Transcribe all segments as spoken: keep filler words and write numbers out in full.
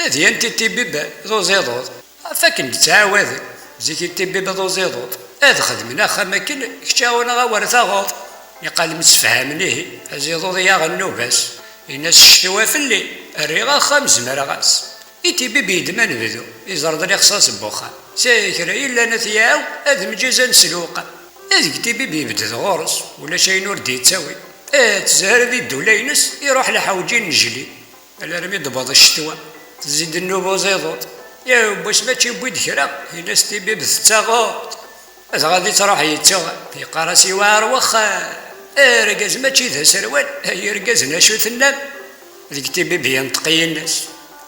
Ad yant i Tibib d uẓiḍuḍ. Ɣef akken d-ttɛawaden, zik i Tibib d uẓiḍuḍ ad xedmen axxam akken kečč aɣ-uneɣ awer taɣuḍ. Niqal msefhamen ihi, aziḍuḍ yaɣ nnuba-s, in-as ccetwa fell-i, rriɣ axxam zemreɣ-as. I Tibib yedma anebdu, iẓer-d lixṣaṣ n wexxam. Seg kra yellan ad t-yaɛaw ad mǧazan s lewqam. Deg Tibib yebded ɣur-s, ulac ayen ur d-yettawi. Tezher di ddula-ines, iruḥ lḥewǧ i nnejli. Alarmi d-tewweḍ ccetwa, tezzi-d nnuba uẓiḍuḍ. Yiwwas mačči yewwi-d kra, in-as Tibib tettaɣuḍ. Dɣa di ttruḥ yettuɣal, yeqqar-as iwɛer wexxam. Argaz mačči d aserwal, ay irgazen acu tennam? Deg Tibib yenṭeq yenna-s,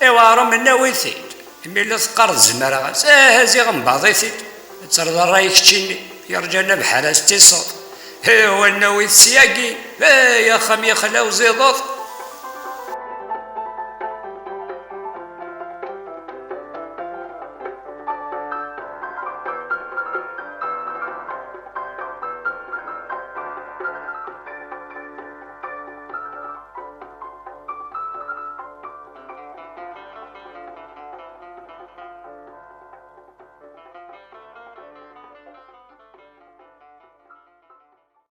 iwɛer umennaw-it-id. Imi la teqqareḍ zemreɣ-as, aha ziɣ mbaḍ-it-id. Ad terreḍ ṛṛay keččini, yerǧan abḥal ad s-tiṣṣeḍ. Hiwa nnaw-it syagi, ay axxam yexla uẓiḍuḍ.